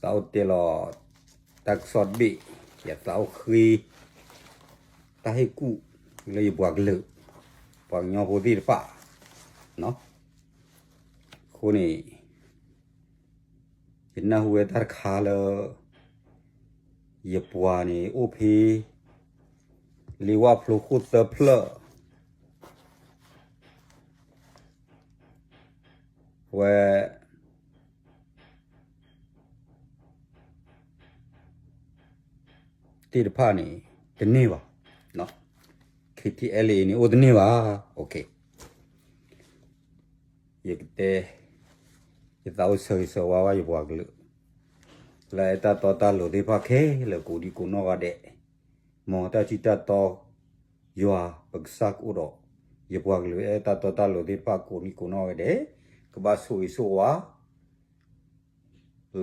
သးအိၣ်တဲလီၤ တၢ်ကစီၣ်တဘ့ၣ်, ယသးအိၣ်ဃ့ တၢ်ဟ့ၣ်ကူၣ်လၢယပှၤကလုာ်, ပှၤကညီဖိသ့ၣ်တဖၣ်, အဃိန့ၣ် ယနၢ်ဟူဝဲတၢ်တခါလၢ ယပှၤန့ၣ်အိၣ်ဖဲ လ့ဝၣ်ဖျိခိၣ်သၢဖျၢၣ် ဝဲ သ့ၣ်တဖၣ်န့ၣ် တန့ၢ်ဘၣ်, KTLA န့ၣ် အိၣ်တန့ၢ်ဘၣ်. ယကတဲ ယသးအိၣ်ဆၢဂ့ၤဆၢဝါဘၣ်ယပှၤကလုာ် လၢအဲၣ်တၢ်တီတၢ်လိၤသ့ၣ်တဖၣ်ခဲလၢာ် ကိးဒံကိးနီၢ်ဂၤဒဲး, မ်တၢ်ထံၣ်တၢ်တီ ယွၤပကစၢ်ကအိၣ်ဒီး ယပှၤကလုာ်အဲၣ်တၢ်တီတၢ်လိၤသ့ၣ်တဖၣ်ကိးဒံကိးနီၢ်ဂၤဒဲး, ကဘၣ်ဆိၣ်ဂ့ၤဆိၣ်ဝါ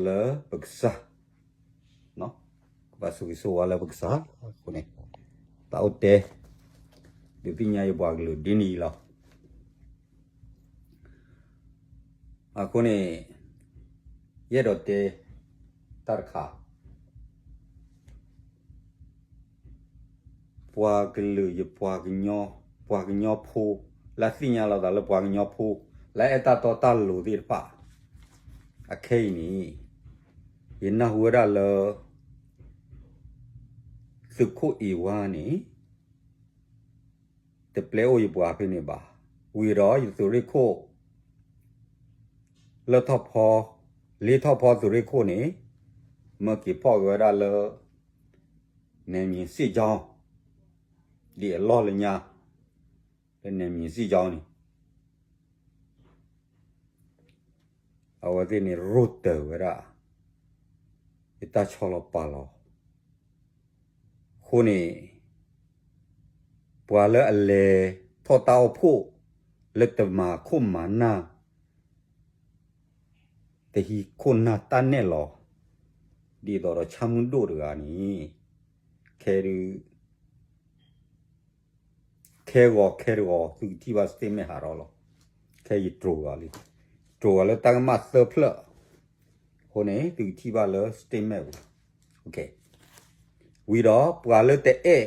လၢပကစၢ်, ကဘၣ်ဆိၣ်ဂ့ၤဆိၣ်ဝါလၢပကစၢ်အဃိန့ၣ် သးအိၣ်တဲ ဒုးသ့ၣ်ညါယပှၤကလုာ်ဒ်န့ၣ်အံၤလီၤ. အဃိန့ၣ် ယအဲၣ်ဒိးတဲ တၢ်တခါ ပှၤကလုာ်ယပှၤကညီ, ပှၤကညီဖိ လၢသ့ၣ်ညါလီၤသးလၢပှၤကညီဖိ လၢအဲၣ်တၢ်တီတၢ်လိၤသ့ၣ်တဖၣ် အခဲအံၤန့ၣ် ယနၢ်ဟူဝဲဒၣ်လၢ သုးခိၣ်အ့ၣ်ဝါန့ၣ် တပျဲအိၣ်ယပှၤဖဲန့ၣ်ဘၣ်. ဝံၤဒီးယသုးရ့ၣ်ခိၣ် လၢထီၣ်ဖီ, လ့ထီၣ်ဖီသုးရ့ၣ်ခိၣ်န့ၣ် မၢက့ၤဖီၣ်က့ၤဝဲဒၣ်လၢ နဲမံၤစ့ၣ်ကၠီ ဒ်အလီၢ်လၢညါ လၢနဲမံၤစ့ၣ်ကၠီန့ၣ် အဝဲသ့ၣ်န့ၣ်ရိၣ်တၢၤဝဲဒၣ် ယတၢ်ဆီလီၤပာ်လီၤ. အဃိန့ၣ် ပှၤလၢအလဲၤထီၣ်တၢ်အိၣ်ဖှိၣ် လၢတမၤခိၣ်မၤနၢ် တဟံးခိၣ်နၢ်တၢ်နဲၣ်လီၤ ဒ်သိးဒီးဆၣ်မုၢ်ဒိၣ်တဂၤန့ၣ် ခဲဒုး ခဲဂီၤခဲတဂီၤ သုကထံၣ်ဘၣ် statement ဟးထီၣ်လီၤ. ခဲယတြိၤဂၤလံ, တြိၤဂၤလၢတၢ်ကမၣ်သၢဖျၢၣ်, အဃိန့ၣ် သုကထံၣ်ဘၣ်လၢ statement ပူၤ ဝံၤဒီးပှၤလၢတအဲၣ်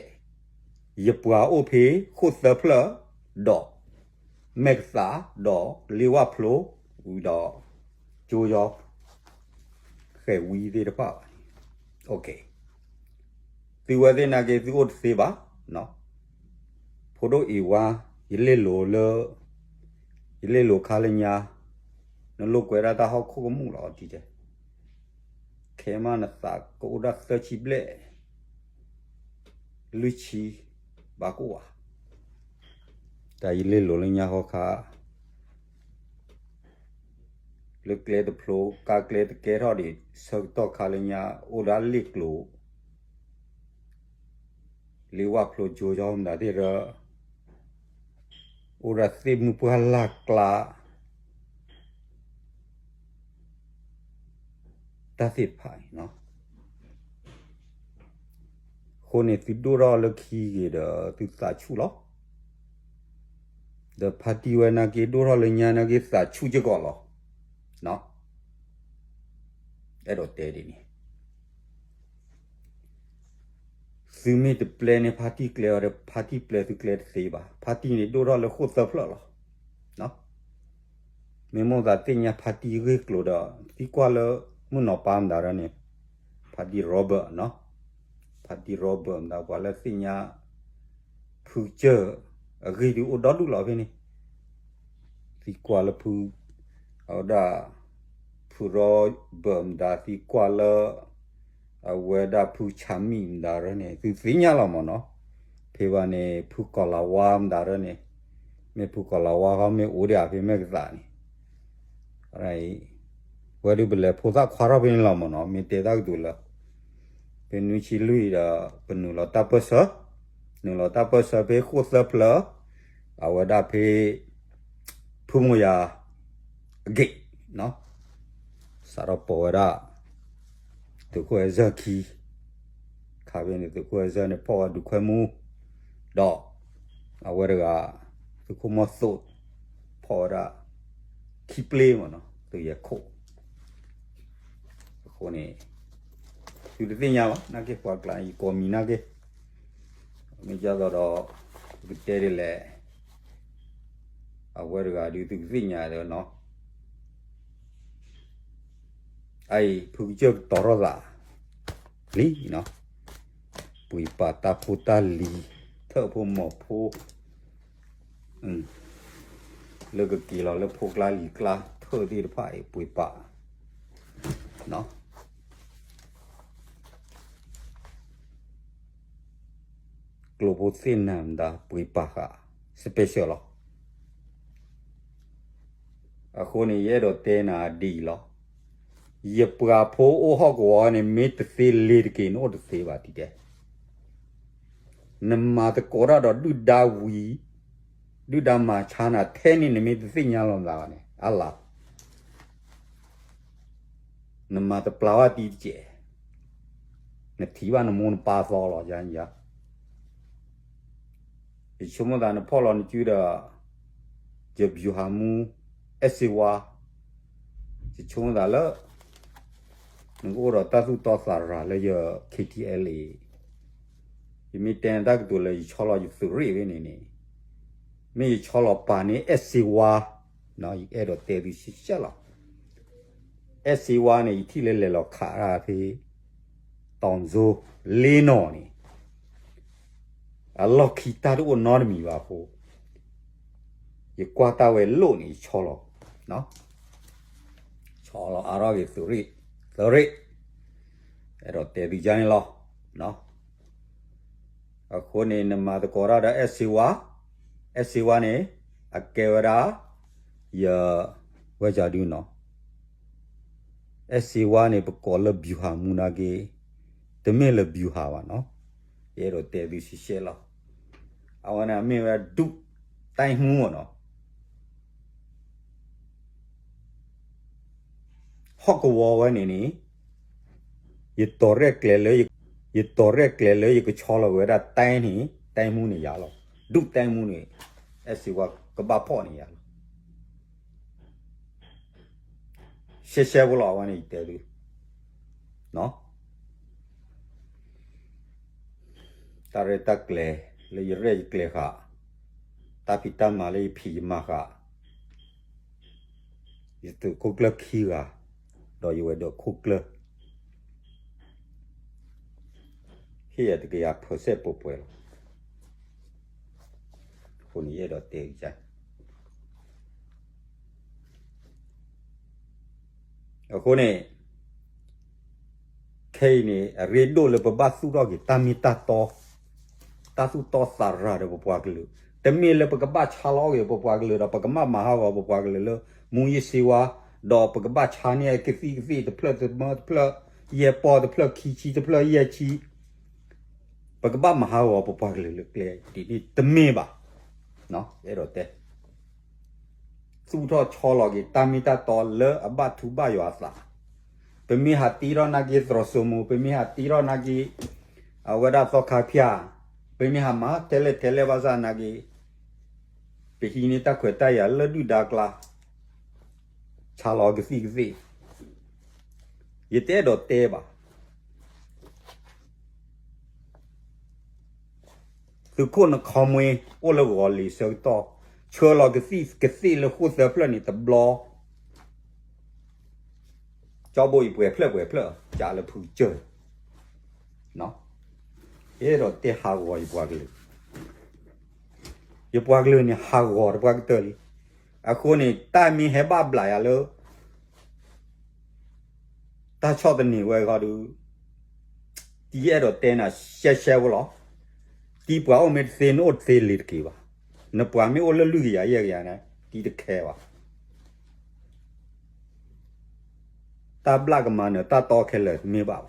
ယပှၤအိၣ်ဖဲခိၣ်သၢဖျၢၣ် ဒီး မဲာ်ကသး ဒီးလ့ဝၣ်ဖျိ ဝံၤဒီး ကၠိယီ ဃဲၤဝံသ့ၣ်တဖၣ်ဘၣ်န့ၣ် သုဝဲသ့ၣ်နာ်က့သုအိၣ်တသ့ဘၣ်. ဖိဒိၣ်အ့ၣ်ဝါ ယလ့ၣ်လိၤလၢ ယလ့ၣ်လိၤခါလၢညါ နလိာ်ကွဲဒၣ်တၢ်ဟီၣ်ခိၣ်ကမူၣ်လီၤ တံၤတဲ, ခဲမးနသးကအိၣ်ဒၣ်သၢဆံဘျဲၣ် လွံၢ်ဆံ ဘၣ်ကအိၣ်ဧါ. တၢ်ယလ့ၣ်လိၤလၢညါဟီၣ်ခါ လၢကျဲတဖျိ ကါကျဲတကဲထီၣ်ဒံး ဆၢကတီၢ်ခါလၢညါ အိၣ်ဒၣ်လ့ၣ်ကျိၤ လ့ဝၣ်ဖျိကၠိယီမတၤသ့ၣ်ရၢ အိၣ်ဒၣ်သ့ၣ်မုၢ်ပှၢ်လၢ်ကျါ တၢ်သ့ၣ်တဖၣ်အံၤနီၤ. အဃိန့ၣ် သုဒိၣ်ထီၣ်လၢခံဂ့ၤဒီး သုသးဆူၣ်လီၤ. ဒီးဖါတံၢ်ဝဲနာ်က့ ဒိၣ်ထီၣ်လၢညါနာ်က့ သးဆူၣ်စ့ၢ်ကီးလီၤ. အဲၣ်ဒိးတဲဒ်န့ၣ် သုမ့ၢ်တပျဲန့ၣ် ဖါတံၢ်ကျဲအီၤဒီး ဖါတံၢ်ပျဲသုကျဲတသ့ဘၣ်. ဖါတံၢ်န့ၣ်ဒိၣ်ထီၣ်လၢဃိၣ်သၢဖျၢၣ်လီၤ. မ့ၢ်မိၣ်သးသ့ၣ်ညါဖါတံၢ်ဂ့ၢ်ကျိၤဒီး သံကွၢ်လၢ မုၢ်နီၤပၤမတၤဒီးန့ၣ် ဖါတံၢ် Robert နီၤ. ဖါတံၢ် Robert မတၤ ပှၤလၢသ့ၣ်ညါ ဖုကစၢၢ် အဂ့ၢ်ဒုးအိၣ်ဒီဒူၣ်လီၤဖဲန့ၣ် သံကွၢ်လၢဖု အဝဲဒၣ် ဖုရီဘၢၣ်မတၤ သံကွၢ်လၢ အဝဲဒၣ်ဖုဆၣ်မံၣ်မတၤရၢန့ၣ် သုသ့ၣ်ညါလီၤမ့ၢ်နီၤ. ဖဲဘၣ်န့ၣ် ဖုကီၤလၤဝါမတၤရၢန့ၣ် မ့ၢ်ဖုကီၤလၤဝါခီ မ့ၢ်အိၣ်ဒံးဧါ ဖဲမဲာ်ကသးန့ၣ် ဝဲဒုးပလဲၤဖိသၣ်ခွါထီၣ်ဖဲန့ၣ်လီၤမ့ၢ်နီၤ. မ့ၢ်တဲတၢ်ကတိၤလၢ ဖဲနွံဆံလွံၢ်ဒီး ပနုာ်လီၤတၢ်ပၢၢ်ဆၢ, နုာ်လီၤတၢ်ပၢၢ်ဆၢဖဲဃိၣ်သၢဖျၢၣ်, အဝဲဒၣ်ဖဲ ဖုမိၢ်ယၤ အဂ့ၢ် စးထီၣ်ပိာ်ဝဲဒၣ် သုးခိၣ်အဲၣ်စၢၢ်ခံ, ခါဖဲန့ၣ် သုးခိၣ်အဲၣ်စၢၢ်န့ၣ် ဖီၣ်ဝဲဒုးခွဲမူ, ဒီး အဝဲတဂၤ သုးခိၣ်မီၢ်သိး ဖီၣ်ဝဲဒၣ် ခံပျ့မ့ၢ်နီၤ သုးယဲၢ်ခိၣ်. အဃိ အဃိန့ၣ် သုတသ့ၣ်ညါဘၣ် နာ်က့ပှၤကျါ ယကိးမံၤနာ်က့ မ့ၢ်ဒ်သိးဒီး ပကတဲဒ်လဲၣ် အဝဲတဂၤဒုးသုကသ့ၣ်ညါဒီးနီၤ အအံၤ ဖုကစၢၢ်ကတီၤထီၣ်သး လံနီၤ ပှ့ၤပာ်တၢ်ဖိတၢ်လံၤ ထၢၣ်ဖိမီၤဖိ လၢကက့ၤလီၤလၢဖိကျါလံၤကျါ ထၢၣ်သ့ၣ်တဖၣ်အံၤ ပှ့ၤပာ် ကျိဖိသ့ၣ်နၢ်မတၤ ပှ့ၤပာ်ဃာ် special လီၤ. အဃိန့ၣ် ယအဲၣ်ဒိးတဲနၤဒ်အံၤလီၤ. ယပှၤဖိအိၣ်ဟီၣ်ကဝီၤန့ၣ် မ့ၢ်တသ့လ့ၤတက့ၤ နအိၣ်တသ့ဘၣ်ဒ်တဲ နမၤသကိးတၢ်ဒီးဒုၣ်ဒါဝံၤ ဒုၣ်ဒါမၤဆါနၤထဲန့ၣ် နမ့ၢ်တသ့ၣ်ညါလီၤနသးဘၣ်န့ၣ် အါလီၤ နမၤတပျၢ်ဘၣ်တံၤတစဲး, နထံၣ်ဘၣ်နမိၢ်နပၢ်သီလီၤ. ယဆိကမိၣ်သးနဖီၣ်လီၤနစုဒီး ယဗျူဟာမှူး အဲၣ်စ့ဝါ, ယဆိကမိၣ်သးလၢ နကအိၣ်ဒီးတၢ်သူၣ်တီသးရၤလၢယ K T L A ယမ့ၢ်တဲနတၢ်ကတိၤလၢယဆီလီၤယသုးရ့ၣ်ဝဲန့ၣ်န့ၣ်, မ့ၢ်ယဆီလီၤပာ်န့ၢ်အဲၣ်စ့ဝါ, ယအဲၣ်ဒိးတဲသုရှဲရှဲလီၤ. အဲၣ်စ့ဝါန့ၣ် ယထံၣ်လၢလဲၤလီၤခးတၢ်ဖဲ တီၤစိလ့နီၣ်န့ၣ် အလီၢ်ခံတၢ်တအိၣ်နီတမံၤဘၣ်အဃိ ယကွၢ်တၢ်ဝဲလိၣ်န့ၣ် ယဆီလီၤ, ဆီလီၤအါထီၣ်က့ၤသုးရ့ၣ်, သုးရ့ၣ်, အဲၣ်ဒိးတဲသုကါန့ၣ်လီၤ. အဃိန့ၣ် နမၤသကိးတၢ်ဒီးအဲၣ်စ့ဝါ, အဲၣ်စ့ဝါန့ၣ် အကဲဝဲဒၣ် ယ ဝဲဒၣ်ဒုနီၤ အဲၣ်စ့ဝါန့ၣ် ပကိးလၢဗျူဟာမှူးနာ်က့, တမ့ၢ်လၢဗျူဟာဘၣ်နီၤ, ယအဲၣ်ဒိးတဲသုရှဲရှဲလီၤ. အဝဲန့ၣ်မ့ၢ်ဝဲဒုးတၢ်မူနီၤ, ဟီၣ်ကဝီၤဝဲန့ၣ်န့ၣ်, ယတီၤရဲၣ်ကျဲၤလၢ, ယတီၤရဲၣ်ကျဲၤလၢယကဆီလီၤက့ၤဝဲဒၣ်တၢ်န့ၣ်, တၢ်မူန့ၣ်ယၤလီၤ, ဒုးတၢ်မူန့ၣ်, အဲၣ်စ့ဝါကဘၣ်ဖီၣ်န့ၣ်ယၤလီၤ. ရှဲရှဲဖိလီၤ အဝဲန့ၣ်ယတဲသု, တၢ်ရဲၣ်တၢ်ကျဲၤလၢယရဲၣ်ယကျဲၤဃာ်, တၢ်ဖံးတၢ်မၤလၢယဖံးယမၤဃာ်, ယသုးခိၣ်ကျၢၢ်ခံဂၤ, ဒီးယဝဲၤဒၢးခိၣ်ကျၢၢ် ဟ့ၣ်ယၤတကယၤ percent ပှဲၤပှဲၤလီၤ. အဃိန့ၣ်ယအဲၣ်ဒိးတဲကါ အဃိန့ၣ် ခဲအံၤန့ၣ် အရ့ဒိၣ်လၢပဘၣ်သူၣ်ထီၣ်က့ၤတၢ်မ့ၢ်တၢ်တီ, တၢ်သူၣ်တီသးရၤဒီးပပှၤကလုာ်, တမ့ၢ်လၢပကဘၣ်ဆါလီၤအီၣ်က့ၤပပှၤကလုာ်ဒီး ပကဘၣ်မၤဟးဂီၤပပှၤကလုာ်လၢ မူးယစ်ဆေးဝါး, ဒီးပကဘၣ်ဆါန့ၢ်ကသံၣ်ကသ့ၣ်တဖျၢၣ်တမၢတဖျၢၣ်, ယဲၢ်ပီၢ်တဖျၢၣ်ခံဆံတဖျၢၣ်ယဲၢ်ဆံ, ပကဘၣ်မၤဟးဂီၤပပှၤကလုာ်လၢကျဲဒ်န့ၣ်တမ့ၢ်ဘၣ်. အဲၣ်ဒိးတဲ သူၣ်ထီၣ်ဆီလီၤက့ၤတၢ်မ့ၢ်တၢ်တီလၢအဘၣ်ထူဘၣ်ယွၤအသး, ပမ့ၢ်ဟးတ့ထီၣ်နာ်က့သရိာ်စိမိၤ, ပမ့ၢ်ဟးတ့ထီၣ်နာ်က့ အဝဲဒၣ်သီခါဖၠၣ်, ပမ့ၢ်ဟးမၤထဲလဲၣ်ထဲလဲၣ်ဘၣ်ဆၣ်နာ်က့ ပဟံးန့ၢ်တၢ်ခွဲးတၢ်ယာ်လၢဒုၣ်ဒါကျါ, ဆါလီၤကသံၣ်ကသ့ၣ်, ယတအဲၣ်ဒိးတဲဘၣ် သုးခိၣ်နခီမွ့အိၣ်လၢဂီၤလံၤဆၢကတီၢ်, ဆှၢလီၤကသံၣ်ကသ့ၣ်လၢဃိၣ်သၢဖျၢၣ်န့ၣ်တဘျီ, ကၠီဘိအံၤပှဲၤဖျၢၣ်ပှဲၤဖျၢၣ် ကးလၢဖုကစၢၢ်, ယအဲၣ်ဒိးတဲဟးဂီၤယပှၤကလုာ်, ယပှၤကလုာ်န့ၣ်ဟးဂီၤတပှၢ်ကတၢၢ်လံ. အဃိန့ၣ် တၢ်မ့ၢ်ဟဲဘၣ်ဘျးယၤလၢ တၢ်ဆီၣ်သနံးဝဲဃီဒုး, တံၤအဲၣ်ဒိးတဲနၤရှဲရှဲဖိလီၤ. တံၤပှၤအိၣ်မ့ၢ်တသ့ နအိၣ်တသ့လ့ၤတက့ၤဘၣ်. နပှၤမ့ၢ်အိၣ်လၢလွံၢ်ကယၤယဲၢ်ကယၤန့ၣ် တံၤတခဲဘၣ်. တၢ်ဘျၣ်ကမၤနၢၤတၢ်တီခဲလၢာ်တမ့ၢ်ဘၣ်ဘၣ်.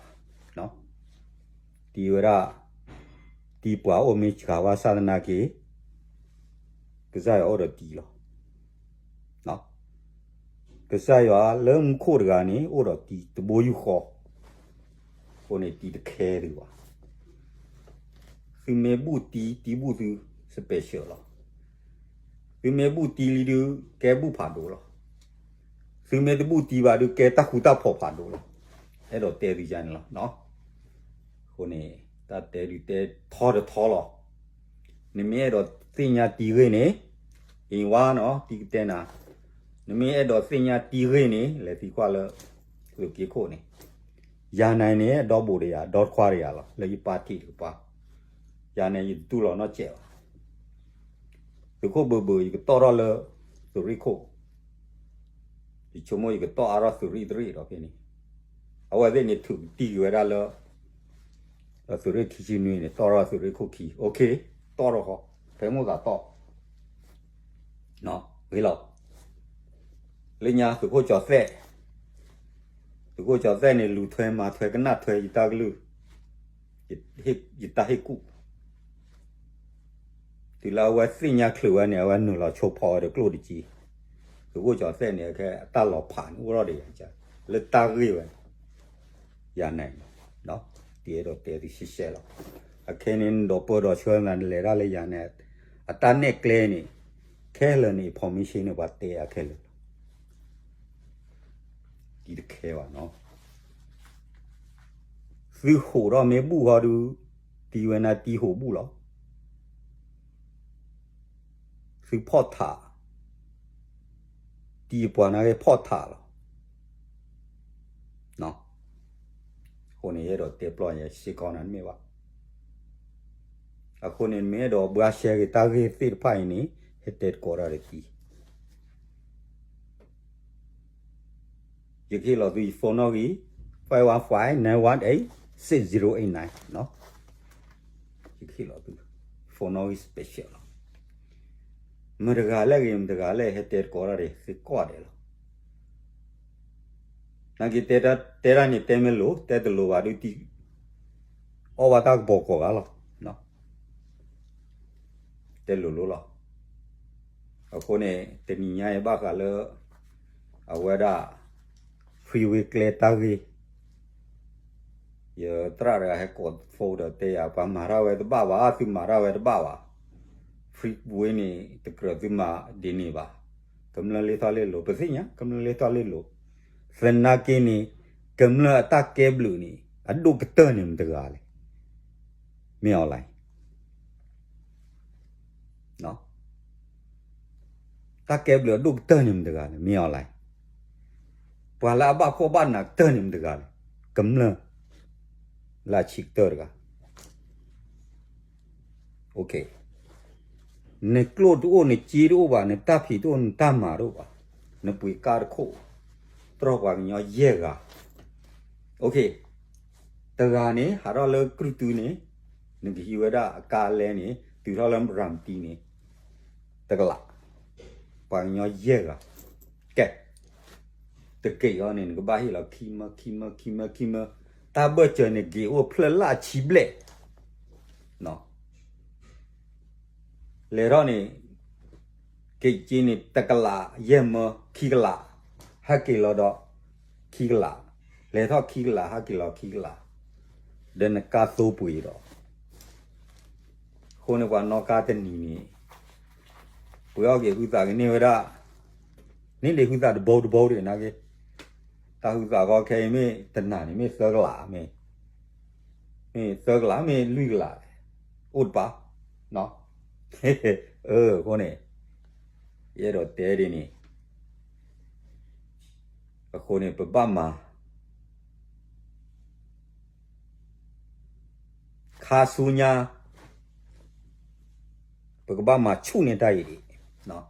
တံၤဝဲဒၣ်, တံၤပှၤအိၣ်မ့ၢ်စှၤဘၣ်ဆၣ်သနာ်က့ ကစၢ်ယွၤအိၣ်ဒီးတံၤလီၤ. ကစၢ်ယွၤလၢမူခိၣ်တဂၤန့ၣ် အိၣ်ဒီးတံၤတဘိယူၢ်ဃီ, အဃိန့ၣ်တံၤတခဲဒံးဘၣ်. သုမ့ၢ်ဘူၣ်တံၤ တံၤဘူၣ်သု special လီၤ. သုမ့ၢ်ဘူၣ်တံၤလံဒုး ကဲဘူၣ်ဖးဒိၣ်လီၤ. သုမ့ၢ်တဘူၣ်တံၤဘၣ်ဒုး ကဲတၢ်ဃူတၢ်ဖိးဖးဒိၣ်လီၤ. အဲၣ်ဒိးတဲသုယၤန့ၣ်လီၤ. အဃိန့ၣ် တၢ်တဲဒုးတဲထီတထီလီၤ. နမ့ၢ်အဲၣ်ဒိးသ့ၣ်ညါတံၤဂ့ၢ်န့ၣ် အံၤဝါနီၤ တံၤကတဲနၤ, နမ့ၢ်အဲၣ်ဒိးသ့ၣ်ညါတံၤဂ့ၢ်န့ၣ် လဲၤသံကွၢ်လၢ သုးက့ခိၣ်န့ၣ်, ယၤန့ၣ်န့ၣ် ဒီဘူးတယၤ ဒီတခွါတယၤလီၤ လၢယပာ်ထံးတကပၤ, ယၤန့ၣ် ယတတူၢ်လီၤနီတစဲးဘၣ်. သုးခိၣ်ဘုးဘုး ယကတီၢ်ထီၣ်လၢ သုးရ့ၣ်ခိၣ် ယဆိကမိၣ်ယကတီၢ်အါထီၣ်သုးရ့ၣ်တရ့ၣ်ဒီးဖဲန့ၣ်, အဝဲသ့ၣ်န့ၣ်ထုးကတံၢ်က့ၤဝဲဒၣ်လၢ သုးရ့ၣ်ခံဆံနွံန့ၣ် တီၢ်ထီၣ်သုးရ့ၣ်ခိၣ်ခံ, အိၣ်ခ့, တီၢ်ထီၣ်ဃီ, ဖဲမိၣ်သးတီၢ်, ဂ့ၤလီၤ. လၢညါသုးခိၣ်ကၠီၤသဲး, သုးခိၣ်ကၠီၤသဲးန့ၣ် လူၤထွဲမၤထွဲကနၣ်ထွဲယတၢ်ကလုၢ်, ယတၢ်ဟ့ၣ်ကူၣ် တုၤလၢအဝဲသ့ၣ်ညါချုးဝဲန့ၣ် အဝဲနုာ်လီၤဆိဖီဝဲဒီးကျိၣ်တက့ၢ်. သုးခိၣ်ကၠီၤသဲးန့ၣ် ခဲအတၢ်လီၤဖးန့ၣ် အိၣ်ထီၣ်ဒီးယၤ လၢတၢ်ဂ့ၢ်ဝဲန့ၣ် ယၤန့ၣ် တအဲၣ်ဒိးတဲသုရှဲရှဲလီၤ. အခဲန့ၣ် နဒီးပၢဒီးဆှၢနၤ နလဲၤတၢ်လၢယၤန့ၣ် အတၢ်နဲၣ်ကျဲန့ၣ် ခဲလၢာ်န့ၣ် information န့ၣ် ပှၤတဲအခဲလၢာ်လီၤ. တံၤတခဲဘၣ်နီၤ, သုဟိးထီၣ်မ့ၢ်ဘူၣ်ဟီဒုး တံၤဝဲန့ၣ်တံၤဟိးဘူၣ်လီၤ. သုဖီၣ်ထး, တံၤပှၤန့ၣ်ဂ့ၤဖီၣ်ထးလီၤ. အဃိန့ၣ် ယအဲၣ်ဒိးတဲပျီယဲ စ့ၢ်ကီးနၤတမ့ၢ်ဘၣ်. အဃိန့ၣ် မ့ၢ်အဲၣ်ဒိးဘှါရှဲက့ၤတၢ်ဂ့ၢ်သ့ၣ်တဖၣ်အံၤန့ၣ် ဟဲတဲသကိးတၢ်ဒီးတံၤ ယကဟ့ၣ်လီၤသုယ phone နီၣ်ဂံၢ် five one five nine one eight six zero eight nine နီၤ, ယကဟ့ၣ်လီၤသု phone နီၣ်ဂံၢ် special လီၤ. မတၤတဂၤလဲၣ်ဂ့ၤ မတၤတဂၤလဲၣ် ဟဲတဲသကိးတၢ်ဒီး သုကိးဂၤဒဲးလီၤ. နာ်က့ တဲတၢ်န့ၣ် တဲမ့ၢ်လိၤ တဲတလိၤဘၣ်ဒုး တံၤ အီၣ်ဘၣ်တၢ်ကပီၤကိးဂၤလီၤ. တဲလိၤလိၤလီၤ. အဃိန့ၣ် တနံၤညါအံၤဘၣ်ဃးလၢ အဝဲဒၣ် freeway ကျဲတၢ်ဂ့ၢ် ယသရၣ်တဂၤဟဲကိး phone ဒီးတဲယၤ ပှၤမၤတၢ်ဝဲတဘၣ်ဘၣ် သုမၤတၢ်ဝဲတဘၣ်ဘၣ်. freeway န့ၣ် တကြၢးသုမၤဒ်န့ၣ်ဘၣ်. ကမျၢၢ်လ့ထီၣ်လ့လိၤ ပသ့ၣ်ညါ ကမျၢၢ်လ့ထီၣ်လ့လိၤ. သနာ်က့န့ၣ် ကမျၢၢ်အတၢ်ကဲဘျုးန့ၣ် အဒိၣ်ကတၢၢ်န့ၣ်မတၤတဂၤလဲၣ်. မ့ၢ်အီၤလဲၣ် တၢ်ကဲဘျုးအဒိၣ်ကတၢၢ်န့ၣ်မတၤတဂၤလဲၣ် မ့ၢ်အီၤလဲၣ်. ပှၤလၢအဘၣ်ဖှီၣ်ဘၣ်နးကတၢၢ်န့ၣ်မတၤတဂၤလဲၣ် ကမျၢၢ် လၢအဆံးကတၢၢ်တဂၤ နကျိၣ်တအိၣ် နစ့တအိၣ်ဘၣ် နတၢ်ဖံးတအိၣ် နတၢ်မၤတအိၣ်ဘၣ် နပှ့ၤကါတခိၣ် တြီၢ်ပှၤကညီယဲၢ်ဂၤ တဂၤန့ၣ် ဟးထီၣ်လၢကြုၢ်တုန့ၣ် နကဟံးဝဲဒၣ်အကါလဲန့ၣ် တုၤထီၣ်လၢရၤမတံန့ၣ် တကလး ပှၤကညီယဲၢ်ဂၤ ကဲ တက့ၢ်အီၤန့ၣ် နကဘၣ်ဟ့ၣ်လီၤခံမၢ ခံမၢ ခံမၢ ခံမၢ တၢ်ဘၢၣ်စၢၤန့ၣ် က့ၤအိၣ်ဖျၢၣ်လၢအဆံဘျဲၣ် လဲၤထီၣ်န့ၣ် က့ၤက့ၤန့ၣ် တကလးယဲၢ်မၢ ခံကလး ဟဲက့ၤလီၤဒီး ခံကလး လဲၤထီၣ်ခံကလး ဟဲက့ၤလီၤခံကလး ဒီးနကါသိပှ့ၤဒီး အဃိန့ၣ် ပှၤနီၣ်ကါတနံၤန့ၣ် ပှ့ၤအီၣ်က့ၤဟုသးကန့ၢ်ဝဲဒၣ် န့ၢ်ဒံးဟုသးတဘိတဘိဒံးနာ်က့ တၢ်ဟုသးခီခဲအံၤမ့ၢ်တနၤန့ၣ် မ့ၢ်သၢကလး မ့ၢ် မ့ၢ်သၢကလး မ့ၢ်လွံၢ်ကလး အိၣ်တပၤ အဃိန့ၣ် ယအဲၣ်ဒိးတဲဒ်န့ၣ် အဃိန့ၣ် ပဘၣ်မၤ ခါဆူညါ ပကဘၣ်မၤဆူၣ်န့ၢ်တၢ်အံၤဒံး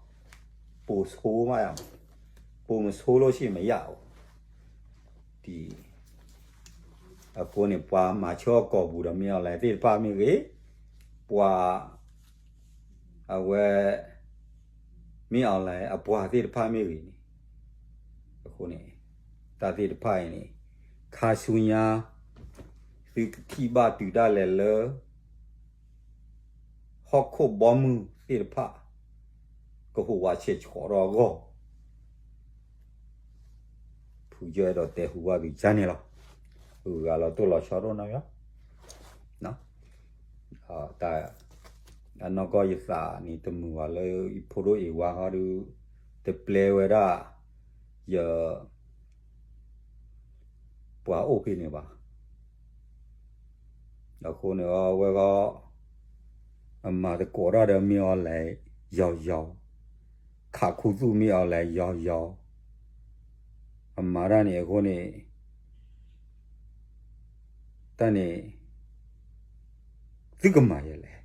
ပိုဆိုးမး ပိုမဆိုးလို့ရှိရင်မရဘူး ဒ် အဃိန့ၣ် ပှၤမၤဆၢအီၤကိာ်ပူၤဒီး မ့ၢ်အီၤလဲၣ်သ့ၣ်တဖၣ်မ့ၢ်ဂ့ၤ, ပှၤ အဝဲ မ့ၢ်အီၤလဲၣ်အပှၤသ့ၣ်တဖၣ်မ့ၢ်ဂ့ၤန့ၣ်, အဃိန့ၣ် တၢ်သ့ၣ်တဖၣ်အံၤန့ၣ် ခါဆူညါ သုကထံၣ်ဘၣ်တုၤဒၣ်လဲာ်လၢ ဟီၣ်ခိၣ်ဘီမုၢ်သ့ၣ်တဖၣ် ကဟူးဝးဆဲးဆှီထီၣ်အဂီၢ် ဖုယဲဒီးတဲဟူဘၣ်သုကန့ၣ်လီၤ. ဂုၤဂၤလီၤတိၢ်လီၤဆီဒိၣ်နီၢ်ယီၤ, တၢ် အနီၢ်ကီၢ်ယသးန့ၣ် တမုာ်ဘၣ်လၢယဖိဒိၣ်အ့ၣ်ဝါဟီဒုး တပျဲဝဲဒၣ် ယ ပ ပှၤအိၣ်ဖဲန့ၣ်ဘၣ်. အဃိန့ၣ်အဝဲဂီၢ် အမၤသကိးတၢ်ဒီးမ့ၢ်အီၤလဲၣ် ယီၤယီၤ, ခးခူသူၣ်မ့ၢ်အီၤလဲၣ် ယီၤယီၤ, အမၤတၢ်န့ၣ်အဃိန့ၣ် တၢ်န့ၣ် သုကမၤယဲလဲၣ်.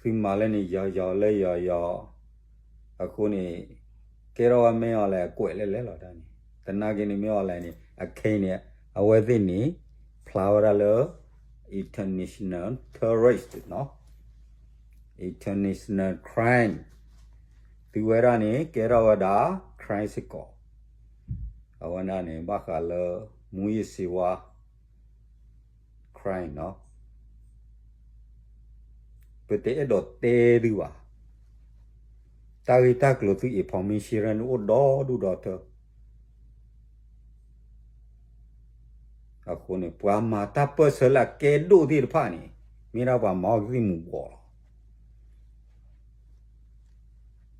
သုမၤလၢန့ၣ် ယီၤယီၤလၢယီၤယီၤ, အဃိန့ၣ် ကဲထီၣ်ဝဲမ့ၢ်အီၤလဲၣ် အကွဲးလဲၣ်လဲၣ်လီၤတၢ်န့ၣ်. သနာ်က့န့ၣ် မ့ၢ်အီၤလဲၣ်န့ၣ် အခဲအံၤန့ၣ် အဝဲသ့ၣ်န့ၣ် ဖျါဝဲဒၣ်လၢ international terrorist နီၤ, international crime သုဝဲဒၣ်န့ၣ် ကဲထီၣ်ဝဲဒၣ် crime စ့ၢ်ကီး. အဝဲဒၣ်န့ၣ် ဘၣ်ဃးလၢ မူးယစ်ဆေးဝါး crime နီၤ. ပတအဲၣ်ဒိးတဲသုဘၣ်. တၢ်ဂ့ၢ်တၢ်ကျိၤသု information န့ၣ်အိၣ်ဒီဒူၣ်ဒီထၢ. အဃိန့ၣ် ပှၤမၤတၢ်ပၢၢ်ဆၢလၢအကဲဒိၣ်သ့ၣ်တဖၣ်န့ၣ် မ့ၢ်ဒၣ်ပှၤမၤအီၣ်ကသံၣ်မူၤဘှီးလီၤ.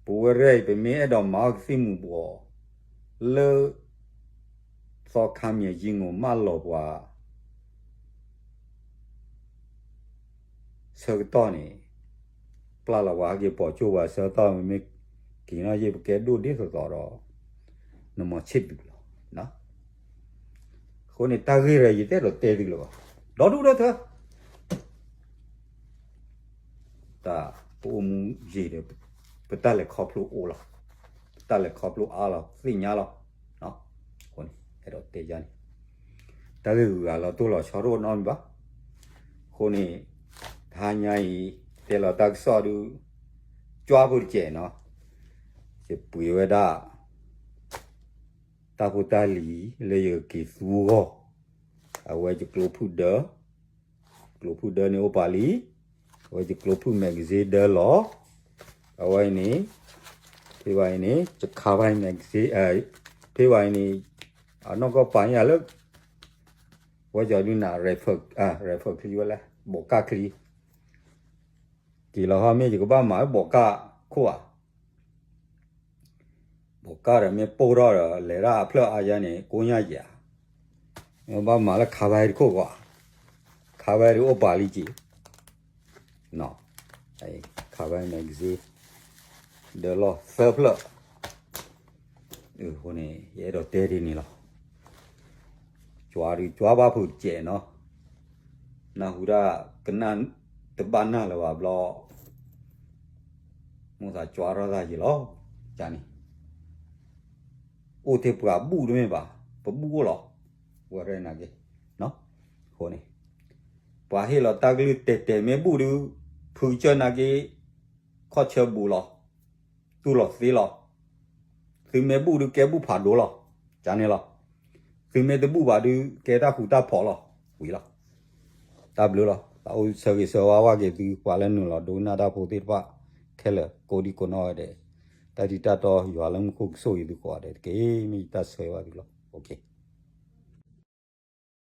ပဝဲရဲၣ်အံၤ ပမ့ၢ်အဲၣ်ဒိးမၤအီၣ်ကသံၣ်မူၤဘှီး လၢ သီခါမၠဲၤကၠံ ငိၣ်မၢလီၤပှၤ ဆၢကတီၢ်န့ၣ် ပျၢ်လီၤပှၤဟဲက့ၤပိာ်ကၠိပှၤဆၢကတီၢ် မ့မ့ၢ်က့ၤနီၣ်ယ့ၢ် ပကဲဒိၣ်ဒ်သိးသိးဒီး နမၤဆံၣ်ဒုးလီၤ. အဃိန့ၣ် တၢ်ဂ့ၢ်ရၢ ယတအဲၣ်ဒိးတဲသုလၢၤဘၣ်. ဒီဒူၣ်ဒီထၢ တၢ်ပအိၣ်မူယံာ်ဒီး ပတၢ်လဲၤခီဖျိအိၣ်လီၤ. ပတၢ်လဲၤခီဖျိအါလီၤ သ့ၣ်ညါလီၤ. အဃိန့ၣ် အဲၣ်ဒိးတဲယၤန့ၣ် တၢ်ဂ့ၢ်ဂုၤဂၤလီၤတိၢ်လီၤဆီတအိၣ်နီတမံၤဘၣ်. အဃိန့ၣ် တဟါညါအံၤ တဲလီၤတၢ်ကစီၣ်ဒုး ကွၢ်ဖိတကဲးနီၤ, ယပှ့ၤဝဲဒၣ် တၢ်ဖိတၢ်လံၤလၢယက့ၤသူအဂီၢ်, အဝဲယကျိဖုၣ်ဒၢ, ကျိဖုၣ်ဒၢန့ၣ်အိၣ်ပာ်လံ, အဝဲယကျိဖုၣ် magazine ဒၢလီၤ, အဝဲအံၤန့ၣ် ဖဲဘၣ်အံၤန့ၣ် ယခါဘၣ် magazine, ဖဲဘၣ်အံၤန့ၣ် အနီၢ်ကီၢ်ပာ်န့ၢ်ယၤလၢ ဝဲကီၤဒုနၤ rifle, rifle ချံဝဲလဲၣ် ဘိးကၣ်ချံ က့ၤလီၤဟီၣ်မ့ၢ်ယကဘၣ်မၤဝဲဘိးကၣ်ခိၣ်ဧါ, ဘိးကၣ်ဒီးမ့ၢ်ပိၢ်ထီၣ်ဒီး လဲၤဒၣ်အဖျၢၣ်အါယါန့ၣ် ကိညၢ်ယဲၢ်ဧါ, မ့ၢ်ဘၣ်မၤလၢခါဘၣ်ဟဲတခိၣ်ကွၢ်, ခါဘၣ်ဟဲဒုးအိၣ်ပာ်လံက့ၤ, ခါဘၣ် magazine ဒၢလီၢ်သၢဖျၢၣ် အဃိန့ၣ် ယအဲၣ်ဒိးတဲဒ်န့ၣ်လီၤ. ကွၢ်ဒုးကွၢ်ဘၣ်ဖုးတကဲးနီၤ, နၢ်ဟူဒၣ်ကနၣ် တဘၣ်နၢ်လၢၤဘၣ်ဘျီ, မိၣ်သးကွၢ်ထီၣ်သးယံာ်လီၤ. ကန့ၣ် အိၣ်ထဲပှၤဘူၣ်တမ့ၢ်ဘၣ်, ပဘူၣ်အိၣ်လီၤ. ဝဲရဲၣ်နာ်က့, အဃိန့ၣ် ပှၤဟ့ၣ်လီၤတၢ်ကလုၢ်တဲာ်တဲာ်မ့ၢ်ဘူၣ်ဒုး, ဖုကစၢၢ်နာ်က့ ခီၣ်ဆၢဘူးလီၤ, တူၢ်လီၤသ့လီၤ. သုမ့ၢ်ဘူၣ်ဒုးကဲဘူၣ်ဖးဒိၣ်လီၤ, ကန့ၣ်လီၤ. သုမ့ၢ်တဘူၣ်ဘၣ်ဒုး ကဲတၢ်ဃူတၢ်ဖိးလီၤ, ဝံၤလီၤ. တၢ်ဘျုးလီၤ. သးအိၣ်ဆၢဂ့ၤဆၢဝါဘၣ်က့ၤသု ပှၤလၢနုာ်လီၤဒိကနၣ်တၢ်ဖိသ့ၣ်တဖၣ်ခဲလၢာ် ကိးဒံကိးနီၢ်ဂၤဒဲး, တၢ်ထံးတၢ်တီယွၤလၢမူခိၣ်ကဆိၣ်ဂ့ၤသုကိးဂၤဒဲးတက့ၢ်. မ့ၢ်ယတၢ်ဆၢဘၣ်သုလီၤ.